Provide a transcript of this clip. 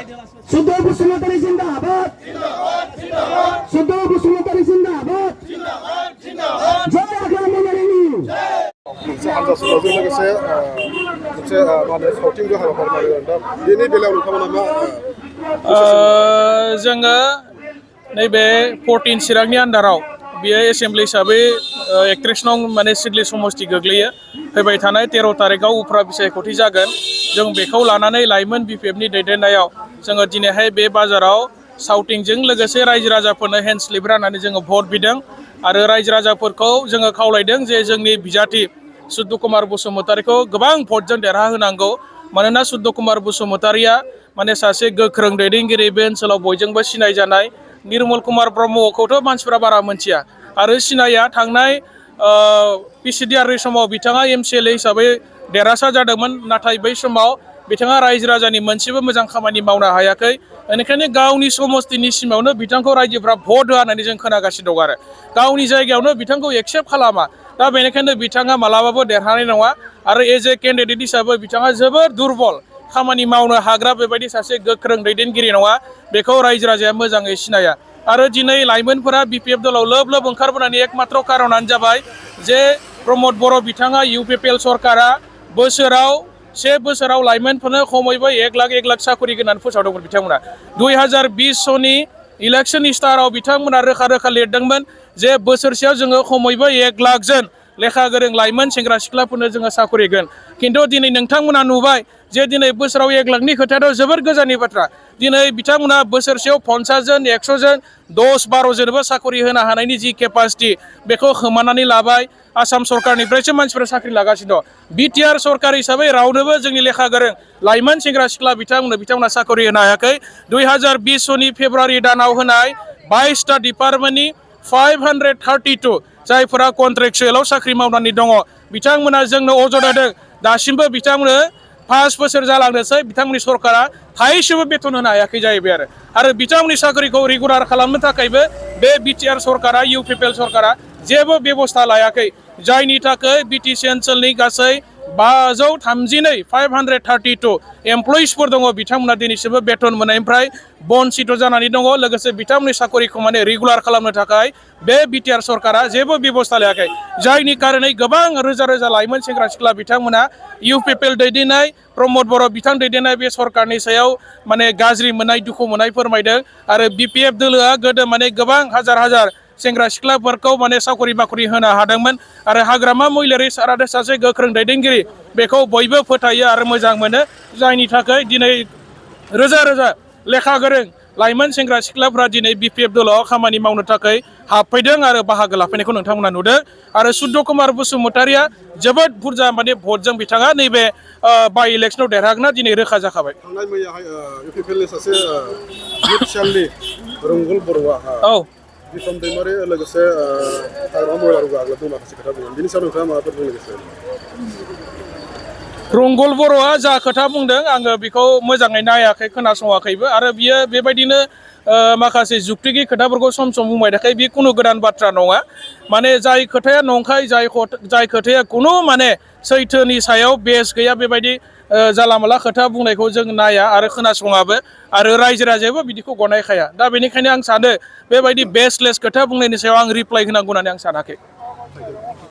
Sudo Basumatari Zindabad. Sudo Basumatari Zindabad. Jai Agama Narini. मोनसे हानजा सुलाजों लोगोसे मोनसे मा होनो सावथिंबो हाबाफारि लायो दा बेनि बेलायाव नोंथांमोना मा जोङो नैबे 14 चिरांनि आन्दाराव बियो एसेम्बलि हिसाबै 31 नं माने सिडली समस्ति गोग्लैयो फैबाय थानाय 13 तारिखआव उफ्रा बिसायख'थि जागोन जों बेखौ लानानै लाइमोन बिपिएफनि दैदेननायाव जोङो दिनैहाय बे बाजाराव साउटिंजों लोगोसे रायजो राजाफोरनो हेन्ड स्लिप राननानै जोङो भट बिदों आरो रायजो राजाफोरखौ जोङो खावलायदों जे जोंनि बिजाथि सुद्द कुमार बसुमतारीखौ गोबां भटजों देरहाहोनांगौ मानोना सुद्द कुमार बसुमतारीया माने सासे गोख्रों दैदेनगिरि बे ओनसोलाव बयजोंबो सिनायजानाय निर्मल कुमार ब्रह्मखौथ' मानसिफ्रा बारा मोनथिया आरो सिनाया थांनाय पिसिडिआरनि समाव बिथाङा एमसिएलए हिसाबै देरहासार जादोंमोन नाथाय बै समाव बिथाङा रायजो राजानि मोनसेबो मोजां खामानि मावनो हायाखै बेनिखायनो गावनि समस्तिनि सिमावनो बिथांखौ रायजोफ्रा भट होआ होननानै जों खोनागासिनो दं आरो गावनि जायगायावनो बिथांखौ एक्सेप्ट खालामा दा बेनिखायनो बिथाङा मालाबाबो देरहानाय नङा आरो एज ए केन्डिडेट हिसाबै बिथाङा जोबोर दुरबल खामानि मावनो हाग्रा बेबायदि सासे गोख्रों दैदेनगिरि नङा बेखौ रायजो राजाया मोजाङै सिनाया आरो दिनै लाइमोनफोरा बिपिएफ दलाव लोब लोब ओंखारबोनायनि एकमात्र कारनानो जाबाय जे प्रमद बर' बिथाङा इउपिपिएल सरकारा से बोसोराव लाइमोनफोरनो खमैबो 1 लाख साकरि होनानै फोसावदोंमोन बिथांमोना 2020 सननि इलेक्सन स्टाराव बिथांमोना रोखा रोखा लिरदोंमोन जे बोसोरसेयाव जोङो खमैबो 1 लाख जन लेखा गोरों लाइमोन सेंग्रा सिख्लाफोरनो जोङो साकरि होगोन खिन्थु दिनै नोंथांमोना नुबाय जे दिनै बोसोराव 1 लाखनि खोथायाथ' जोबोर गोजाननि बाथ्रा दिनै बिथांमोना बोसोरसेयाव 50 जन 100 जन 10-12 जनबो साकरि होनो हानायनि जि केपासिटि बेखौ खोमानानै लाबाय आसाम सरकारनिफ्रायसो मानसिफोरा साख्रि लागासिनो दं बिटिआर सरकार हिसाबै रावनोबो जोंनि लेखा गोरों लाइमोन सेंग्रा सिख्ला बिथांमोना साकरि होनो हायाखै 2020 सननि फेब्रुवारि दानाव होनाय 22टा डिपार्टमेन्टनि 532 जायफोरा कन्ट्रेक्चुएलाव साख्रि मावनानै दङ बिथांमोना जोंनो अजद होदों दासिमबो बिथांमोननो 5 बोसोर जालांनोसै बिथांमोननि सरकारा थाइसेबो बेथन होनो हायाखै जाहैबाय आरो बिथांमोननि साख्रिखौ रेगुलार खालामनो थाखायबो बे बिटिआर सरकारा इउपिपिएल सरकारा जेबो बेबस्था लायाखै जायनि थाखाय बिटिसि ओनसोलनि गासै 532 एमप्लयिसफोर दङ बिथांमोना दिनैसिमबो बेथन मोननायनिफ्राय बन्सित जानानै दङ लोगोसे बिथांमोननि साकरिखौ माने रेगुलार खालामनो थाखाय बे बिटिआर सरकारा जेबो बेबस्था लायाखै जायनि कारनै गोबां रोजा रोजा लाइमोन सेंग्रा सिख्ला बिथांमोना इउपिपिएल दैदेननाय प्रमद बर' बिथां दैदेननाय बे सरकारनि सायाव माने गाज्रि मोननाय दुखु मोननाय फोरमायदों आरो बिपिएफ दोलोआ गोदो माने गोबां हाजार सेंग्रा सिख्लाफोरखौ माने साकरि बाकरि होनो हादोंमोन आरो हाग्रामा महिलारि सारादे सासे गोख्रों दैदेनगिरि बेखौ बयबो फोथायो आरो मोजां मोनो जायनि थाखाय दिनै रोजा रोजा लेखा गोरों लाइमोन सेंग्रा सिख्लाफ्रा दिनै बिपिएफ दलाव खामानि मावनो थाखाय हाबफैदों आरो बाहागो लाफैनायखौ नोंथांमोना नुदों आरो सुद्द कुमार बसुमतारीया जोबोद बुरजा माने भटजों बिथाङा नैबे बाइ इलेक्सनाव देरहागोना दिनै रोखा जाखाबाय थांनाय मैयाहाय इउपिपिएलनि सासे मिथिसालनि रंगल बर'आ बिक्रम दैमारि लोगोसे हाग्रामा महिला आगोलाव दं माखासे खोथा बुंदों बिनि सायाव नोंथाङा माबाफोर बुंनो गोसो रंगल बर'आ जा खोथा बुंदों आङो बेखौ मोजाङै नायाखै खोनासङाखैबो आरो बियो बेबायदिनो माखासे जुक्तिगि खोथाफोरखौ सम सम बुंबाय थाखाय बे खुनु गोदान बाथ्रा नङा माने जाय खोथाया नंखाय जाय खोथाया खुनु माने सैथोनि सायाव बेस गैया बेबायदि जाला माला खोथा बुंनायखौ जों नाया आरो खोनासङाबो आरो रायजो राजायाबो बिदिखौ गनायखाया दा बेनिखायनो आं सानो बेबायदि बेसलेस खोथा बुंनायनि सायाव आं रिप्लाइ होनांगौ होननानै आं सानाखै